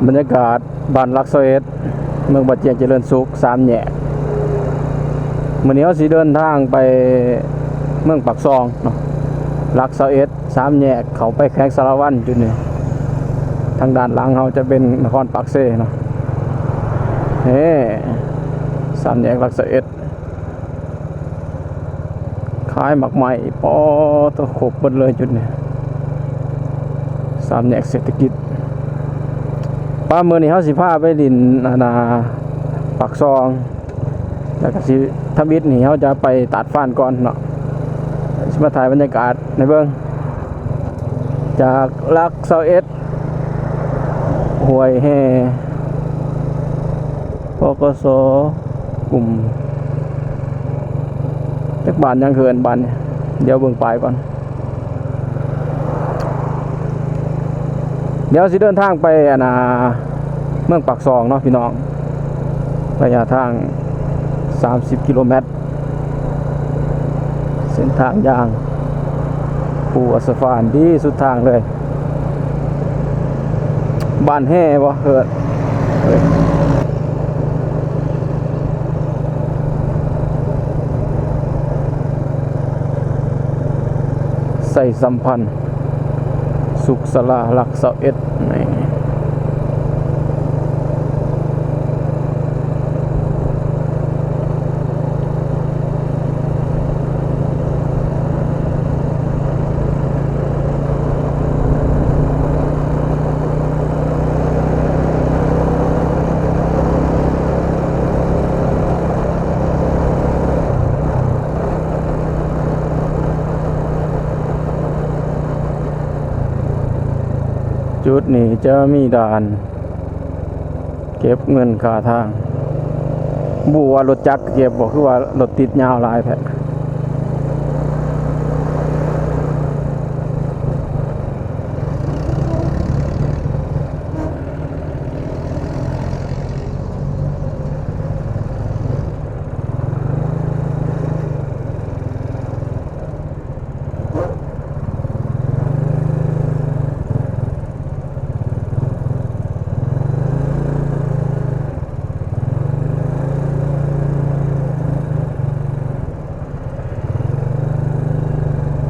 ບັນຍາກາດບ້ານຫຼັກຊາວເອັດ ເມືອງບາຈຽງຈະເລີນສຸກ ສາມແຍກ. ມື້ນີ້ເຮົາຊິເດີນທາງໄປເມືອງປາກຊ່ອງເນາະ ຫຼັກຊາວເອັດ ສາມແຍກ ເຂົ້າໄປແຂວງສາລະວັນຈຸດນີ້. ທາງດ້ານຫຼັງເຮົາຈະເປັນນະຄອນປາກເຊເນາະ. ເອີ ສາມແຍກຫຼັກຊາວເອັດ ຂາຍໝາກໄມ້ ປໍໂທ້ ຄົບເບິດເລີຍຈຸດນີ້ ສາມແຍກເສດຖະກິດ. ປາ ມື້ນີ້ເຮົາຊິພາໄປຫຼິ້ນ ອັນນ່າ ປາກຊ່ອງ ແລ້ວກໍຊິທຳອິດນີ້ເຮົາຈະໄປຕາດຟານກ່ອນເນາະ ຊິມາຖ່າຍບັນຍາກາດໃຫ້ເບິ່ງ ຈາກຫຼັກຊາວເອັດ ຫ້ວຍແຮ່ ປກສ ກຸ່ມ ຈັກບ້ານຫຍັງຄືເອີ້ນບ້ານນີ້ ດຽວເບິ່ງປ້າຍກ່ອນ. ດຽວຊິເດີນທາງໄປ ອັນນ່າ ເມືອງປາກຊ່ອງເນາະພີ່ນ້ອງ ໄລຍະທາງສາມສິບກິໂລແມັດ. ເສັ້ນທາງຢ່າງປູອັດສະຟານດີສຸດທາງເລີຍ. ບ້ານແຮ່ບໍ່ເອີ້ນ ໄຊສຳພັນ ສຸກສາລາ ຫຼັກຊາວເອັດນີ້. ຈຸດນີ້ຈະມີດ່ານເກັບເງິນຄ່າທາງ. ບໍ່ຮູ້ວ່າລົດຈັກເກັບບໍ່ ຄືວ່າລົດຕິດຍາວຫຼາຍແທ້.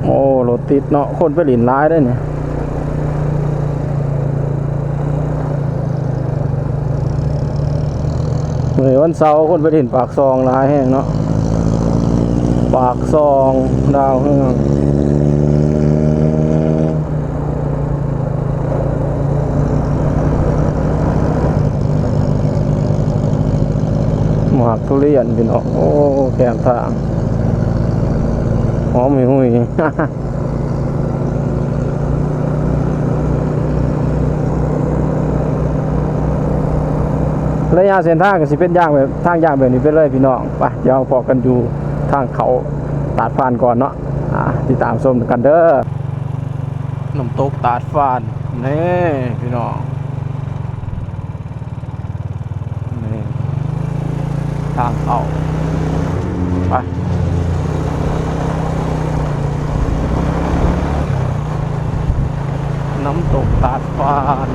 ໂອ້ ລົດຕິດເນາະ ຄົນໄປຫຼິ້ນຫຼາຍເດ້ນີ້. ມື້ນີ້ວັນເສົາ ຄົນໄປຫຼິ້ນປາກຊ່ອງຫຼາຍແຮງເນາະ ປາກຊ່ອງ ດາວເຮືອງ. ໝາກທຸລຽນພີ່ນ້ອງ ໂອ້ ແຄມທາງ ຫອມຫຸຍໆ. ໄລຍະເສັ້ນທາງກໍຊິເປັນຢ່າງແບບ ທາງຢ່າງແບບນີ້ໄປເລີຍພີ່ນ້ອງ. ໄປ ດຽວເຮົາພໍ້ກັນຢູ່ທາງເຂົ້າຕາດຟານກ່ອນເນາະ. ອ່າ ຕິດຕາມຊົມກັນເດີ ນ້ຳຕົກຕາດຟານ. ນີ້ພີ່ນ້ອງ ນີ້ທາງເຂົ້າ ໄປ ນ້ຳຕົກຕາດຟານ.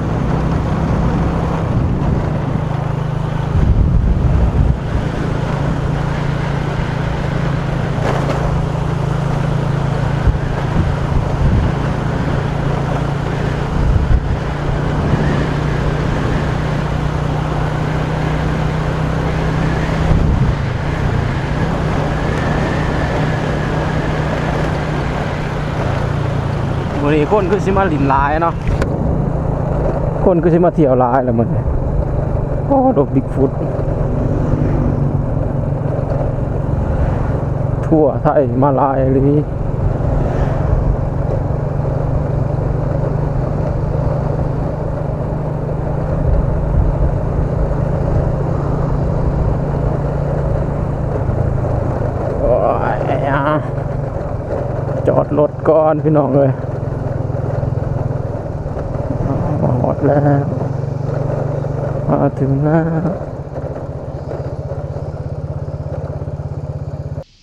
ມື້ນີ້ຄົນຄືຊິມາຫຼິ້ນຫຼາຍເນາະ ຄົນຄືຊິມາທ່ຽວຫຼາຍລະມື້ນີ້. ໂອ້ ລົດບິກຟຸດ ທົ່ວໄທມາຫຼາຍອີ່ຫຼີ. ໂອ້ຍ ຈອດລົດກ່ອນພີ່ນ້ອງເອີຍ. ມາຮອດແລ້ວ ມາເຖິງແລ້ວ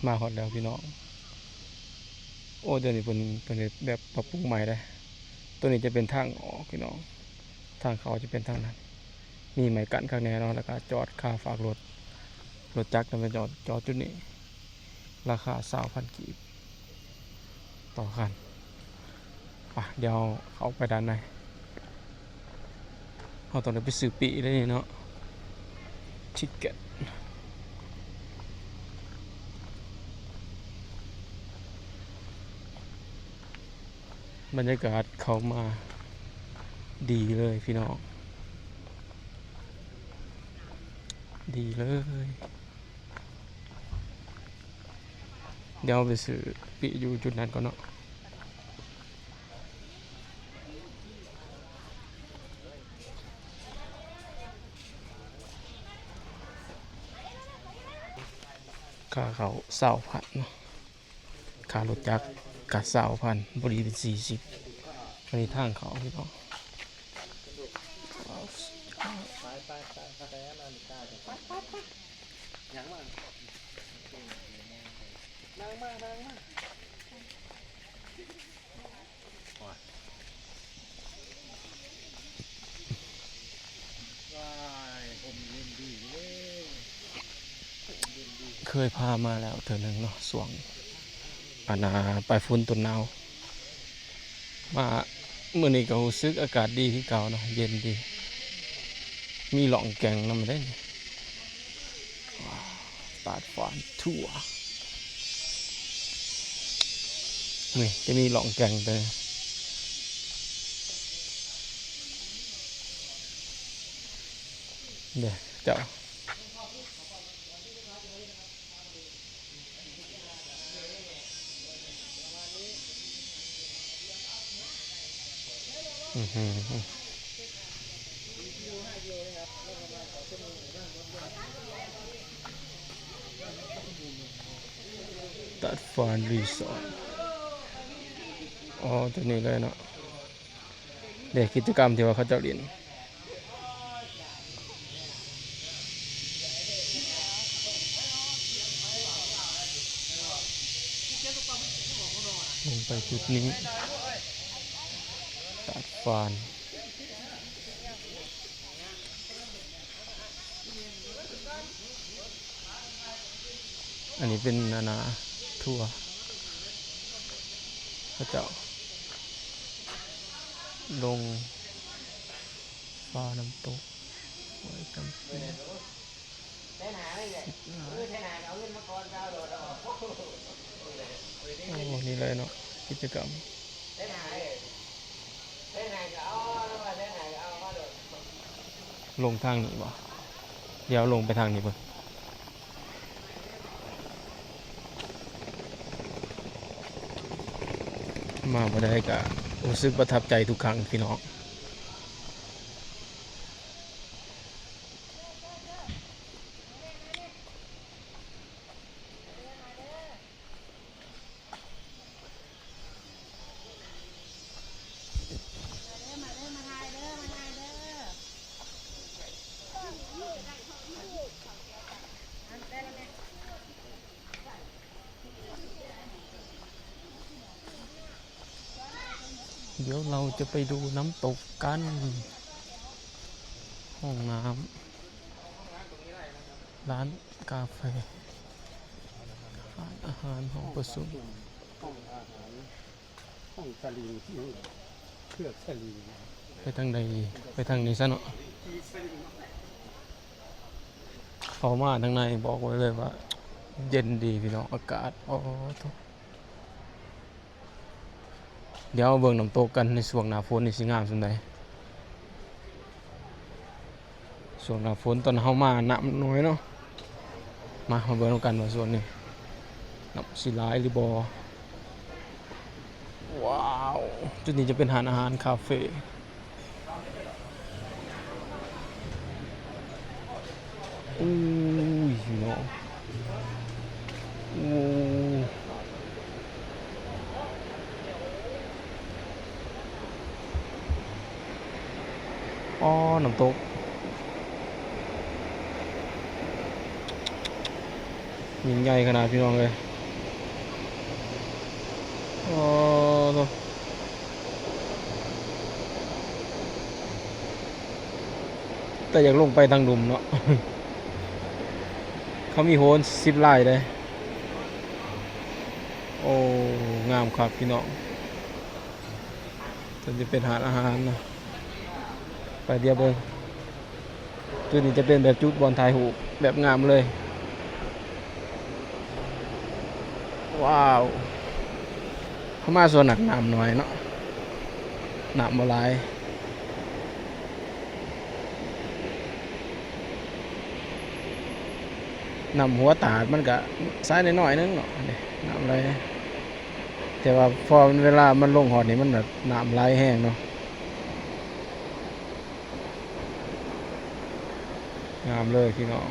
ມາຮອດແລ້ວພີ່ນ້ອງ. ໂອ້ ດຽວນີ້ເພິ່ນ ເພິ່ນເຮັດແບບປັບປຸງໃໝ່ເດ້. ໂຕນີ້ຈະເປັນທາງອອກພີ່ນ້ອງ ທາງເຂົ້າຈະເປັນທາງນັ້ນ. ມີໄມ້ກັ້ນຄັກແນ່ເນາະ ແລ້ວກໍຈອດຄາຝາກລົດ ລົດຈັກນຳໄປຈອດ ຈອດຈຸດນີ້ ລາຄາຊາວພັນກີບຕໍ່ຄັນ. ໄປ ດຽວເຂົ້າໄປດ້ານໃນ ເຮົາຕ້ອງໄດ້ໄປຊື້ປີ້ເດ້ນີ້ເນາະ ທິກເກັດ. ບັນຍາກາດເຂົ້າມາດີເລີຍພີ່ນ້ອງ ດີເລີຍ. ດຽວໄປຊື້ປີ້ຢູ່ຈຸດນັ້ນກ່ອນເນາະ. ຄ່າເຂົ້າຊາວພັນເນາະ ຄ່າລົດຈັກກະຊາວພັນ ພໍດີເປັນສີ່ສິບ. ອັນນີ້ທາງເຂົ້າພີ່ນ້ອງ. ເຄີຍພາມາແລ້ວເທື່ອໜຶ່ງເນາະ ຊ່ວງອັນນ່າ ປາຍຝົນຕົ້ນໜາວ. ມາມື້ນີ້ກໍຮູ້ສຶກອາກາດດີຄືເກົ່າເນາະ ເຢັນດີ ມີລ່ອງແກ່ງນຳເດ້. ຕາດຟານທົວ ນີ້ຈະມີລ່ອງແກ່ງເດ້ ເດ້ເຈົ້າ. ອືຫື ຕາດຟານຣີສອດ ອໍ ຈຸດນີ້ເລີຍເນາະ. ເດ້ ກິດຈະກຳທີ່ວ່າເຂົາເຈົ້າຫຼິ້ນ ລົງໄປຈຸດນີ້ ຕາດຟານ. ອັນນີ້ເປັນອັນນ່າ ທົວ ເຂົາເຈົ້າລົງຟ້ານ້ຳຕົກ ຫ້ວຍຈຳປີ ໂອ້ ນີ້ເລີຍເນາະ ກິດຈະກຳ. ລົງທາງນີ້ບໍ່? ດຽວລົງໄປທາງນີ້ເບິ່ງ. ມາບໍ່ໄດ້ກະຮູ້ສຶກປະທັບໃຈທຸກຄັ້ງພີ່ນ້ອງ. ດຽວເຮົາຈະໄປດູນ້ຳຕົກກັນ. ຫ້ອງນ້ຳ ຮ້ານກາເຟ ຮ້ານອາຫານ ຫ້ອງປະຊຸມ ຫ້ອງອາຫານ ຫ້ອງສະລິງ ເຂື່ອນສະລິງ. ໄປທາງໃດ? ໄປທາງນີ້ຊະເນາະ. ເຂົ້າມາທາງໃນບອກໄວ້ເລີຍວ່າເຢັນດີພີ່ນ້ອງ ອາກາດ ໂອ້ໂທ້. ດຽວເບິ່ງນ້ຳຕົກກັນ ໃນຊ່ວງໜ້າຝົນນີ້ຊິງາມສ່ຳໃດ. ຊ່ວງໜ້າຝົນຕອນເຮົາມານ້ຳມັນໜ້ອຍເນາະ. ມາ ມາເບິ່ງນຳກັນວ່າຊ່ວງນີ້ນ້ຳຊິຫຼາຍຫຼືບໍ່. ວ້າວ ຈຸດນີ້ຈະເປັນຮ້ານອາຫານຄາເຟ. ໂອ້ຍເນາະ ໂອ້ ອໍ ນ້ຳຕົກ ຍິ່ງໃຫຍ່ຂະໜາດ ພີ່ນ້ອງເອີຍ. ອໍ ໂທ້. ແຕ່ ແຕ່ຢາກລົງໄປທາງລຸ່ມເນາະ ເຂົາມີໂຮນຊິບລາຍເດ້. ໂອ້ ງາມຄັກພີ່ນ້ອງ. ຈະເປັນຮ້ານອາຫານເນາະ ໄປດຽວເບິ່ງ. ຈຸດນີ້ຈະເປັນແບບຈຸດບ່ອນຖ່າຍຮູບແບບງາມເລີຍ. ວ້າວ ເຮົາມາຊ່ວງນັ້ນນ້ຳໜ້ອຍເນາະ ນ້ຳບໍ່ຫຼາຍ. ນ້ຳຫົວຕາດມັນກະໃສໜ້ອຍໆໜຶ່ງເນາະ ນີ້ນ້ຳໄຫຼ. ແຕ່ວ່າພໍເວລາມັນລົງຮອດນີ້ ມັນແບບນ້ຳໄຫຼແຮງເນາະ. ງາມເລີຍພີ່ນ້ອງ.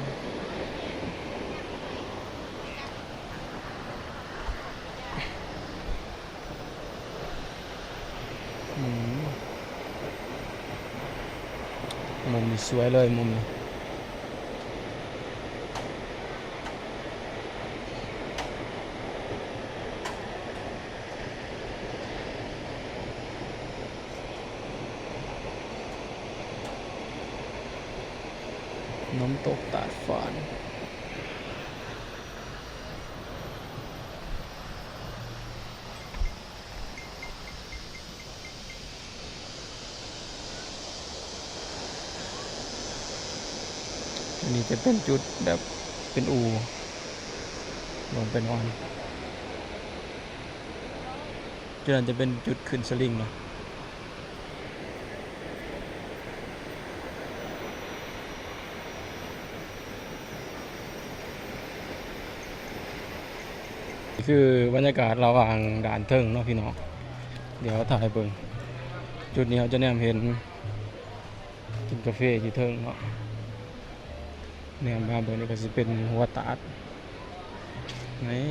ອືມ ມຸມນີ້ສວຍເລີຍ ມຸມນີ້. ນ້ຳຕົກຕາດຟານ. ອັນນີ້ຈະເປັນຈຸດແບບເປັນອູ່ລົງໄປນອນ. ຈຸດນັ້ນຈະເປັນຈຸດຂຶ້ນສະລິງເນາະ. ນີ້ຄືບັນຍາກາດລະຫວ່າງດ້ານເທິງເນາະພີ່ນ້ອງ. ດຽວຖ່າຍໃຫ້ເບິ່ງ. ຈຸດນີ້ເຮົາຈະແນມເຫັນ ກິນກາເຟຢູ່ເທິງເນາະ. ແນມມາເບິ່ງນີ້ກະຊິເປັນຫົວຕາດ. ນີ້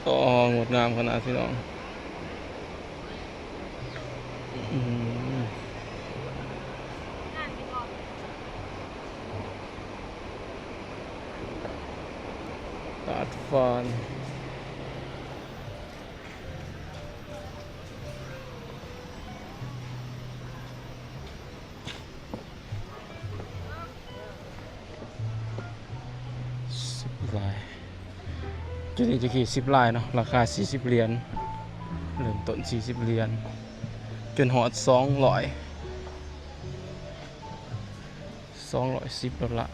ອໍ ງົດງາມຂະໜາດພີ່ນ້ອງ. ອືມ ຕາດຟານ. ສິບລາຍ ຈຸດນີ້ຈະກີ້ ສິບລາຍເນາະ ລາຄາສີ່ສິບຫຼຽນ ເລີ່ມຕົ້ນສີ່ສິບຫຼຽນ ຈົນຮອດສອງຮ້ອຍ ສອງຮ້ອຍສິບໂດລາ.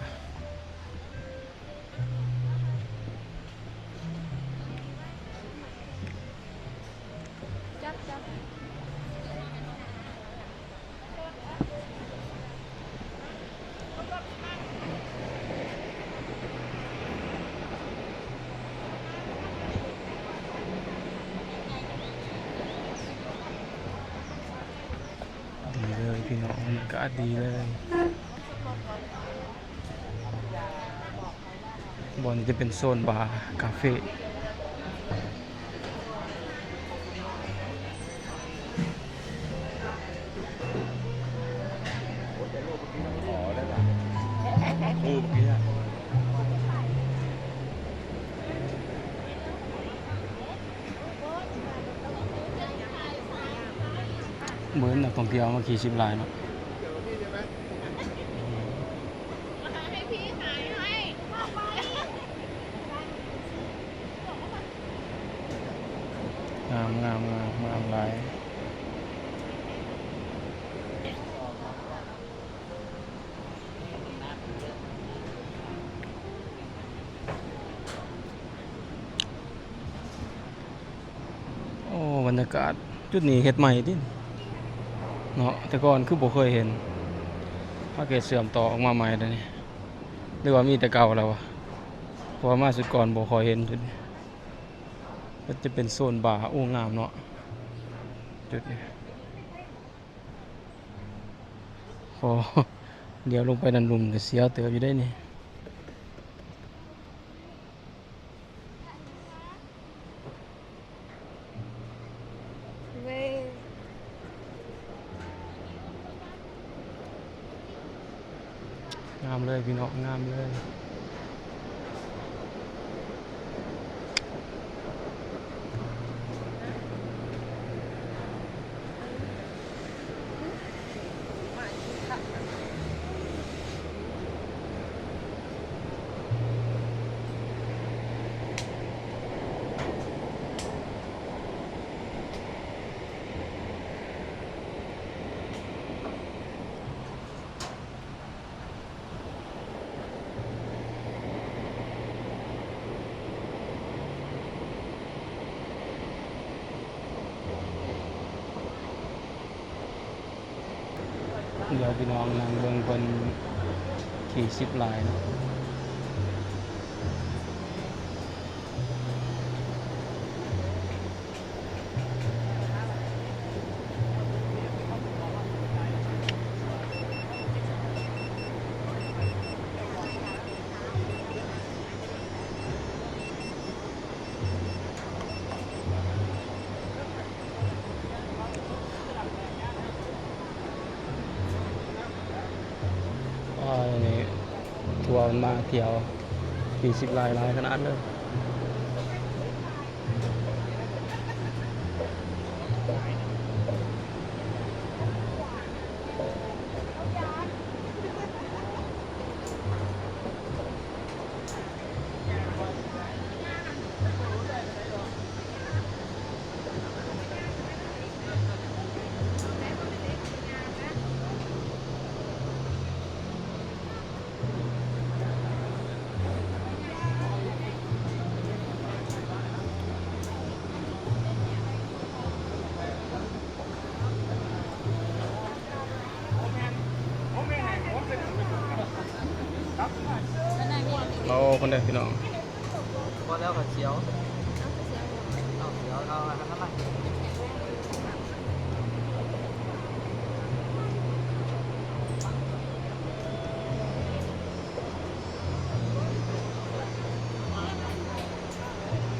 ດີເລີຍພີ່ນ້ອງ ບັນຍາກາດດີເລີຍ. ບ່ອນນີ້ຈະເປັນໂຊນບາ ກາເຟ. ເບິ່ງນັກທ່ອງທ່ຽວມາຂີ່ຊິບລາຍເນາະ. ງາມ ງາມ ງາມ ງາມຫຼາຍ. ໂອ້ ບັນຍາກາດຈຸດນີ້ເຮັດໃໝ່ຕິເນາະ ແຕ່ກ່ອນຄືບໍ່ເຄີຍເຫັນ ພາກເຂດເຊື່ອມຕໍ່ອອກມາໃໝ່ດຽວນີ້ ຫຼືວ່າມີແຕ່ເກົ່າແລ້ວວະ ເພາະວ່າມາຊຸດກ່ອນບໍ່ຄ່ອຍເຫັນຈຸດນີ້. ກໍຈະເປັນໂຊນບາ ໂອ້ ງາມເນາະ ຈຸດນີ້. ໂອ້ ດຽວລົງໄປດ້ານລຸ່ມກໍສຽວເຕີບຢູ່ເດ້ນີ້. ງາມເລີຍພີ່ນ້ອງ ງາມເລີຍ. ມາກິນ ດຽວພີ່ນ້ອງນັ່ງເບິ່ງເພິ່ນຂີ່ຊິບລາຍເນາະ. ໂອ້ຍ ນີ້ທົວມັນມາທ່ຽວ ສີ່ສິບລາຍ ຫຼາຍຂະໜາດເລີຍ. ໂອ້ ພຸ້ນເດີພີ່ນ້ອງ. ພໍແລ້ວກໍສຽວ ເອົາສຽວ ເອົາອັນນັ້ນມາ.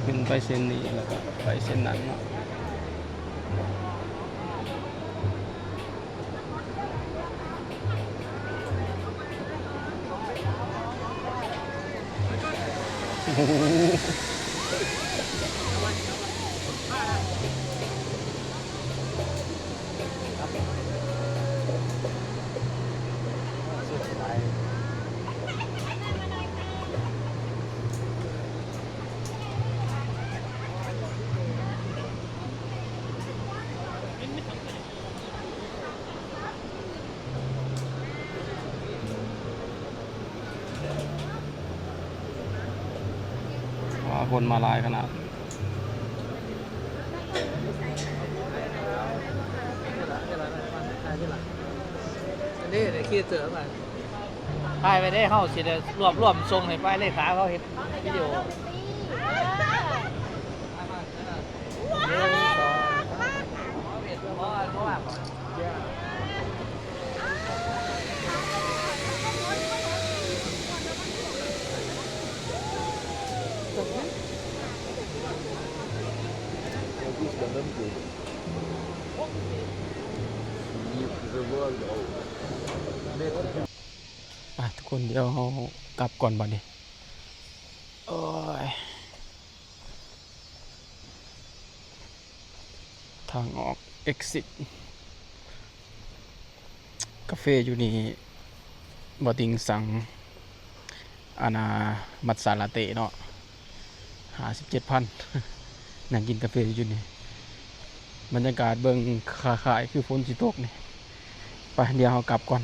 ຂຶ້ນໄປເສັ້ນນີ້ ແລ້ວກໍໄປເສັ້ນນັ້ນເນາະ. ວ້າ ຄົນມາຫຼາຍຂະໜາດ. ອັນນີ້ໄດ້ຂີ່ເສືອໄປ ຖ່າຍໄວ້ເດ້ ເຮົາຊິໄດ້ລວບລວມສົ່ງໃຫ້ຝ່າຍເລຂາເຂົາເຮັດວິດີໂອ. ໄປທຸກຄົນ ດຽວເຮົາກັບກ່ອນບັດນີ້. ໂອ້ຍ ທາງອອກ exit. ກາເຟຢູ່ນີ້ ບໍ່ຕິງສັ່ງ ອັນນ່າ ມັດສາລາເຕເນາະ ຫ້າສິບເຈັດພັນ. ນັ່ງກິນກາເຟຢູ່ນີ້ ບັນຍາກາດເບິ່ງຄ້າຍໆຄືຝົນຊິຕົກນີ້. ໄປ ດຽວເຮົາກັບກ່ອນ.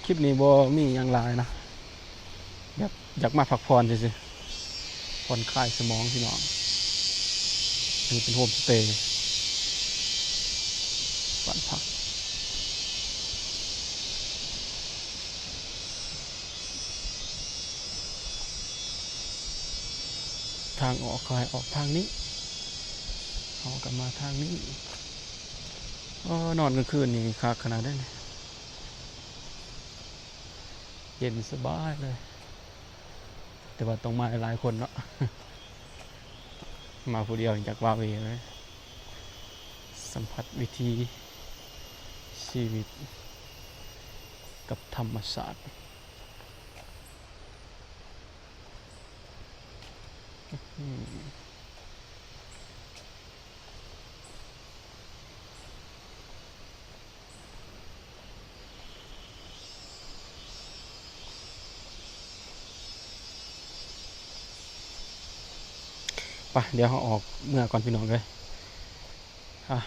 ຄລິບນີ້ບໍ່ມີຫຍັງຫຼາຍນະ ແບບຢາກມາພັກຜ່ອນຊື່ໆ ຜ່ອນຄາຍສະໝອງພີ່ນ້ອງ. ນີ້ເປັນໂຮມສະເຕ ບ້ານພັກ. ທາງອອກເຂົາໃຫ້ອອກທາງນີ້ ເຮົາກໍມາທາງນີ້. ໂອ້ ນອນກາງຄືນນີ້ຄັກຂະໜາດໃດນີ້ ເຢັນສະບາຍເລີຍ. ແຕ່ວ່າຕ້ອງມາຫຼາຍໆຄົນເນາະ ມາຜູ້ດຽວຢາກວ້າເວເລີຍ. ສຳຜັດວິຖີຊີວິດກັບທຳມະຊາດ. ໄປ ດຽວເຮົາອອກເມືອກ່ອນພີ່ນ້ອງເອີຍ. ອ່າ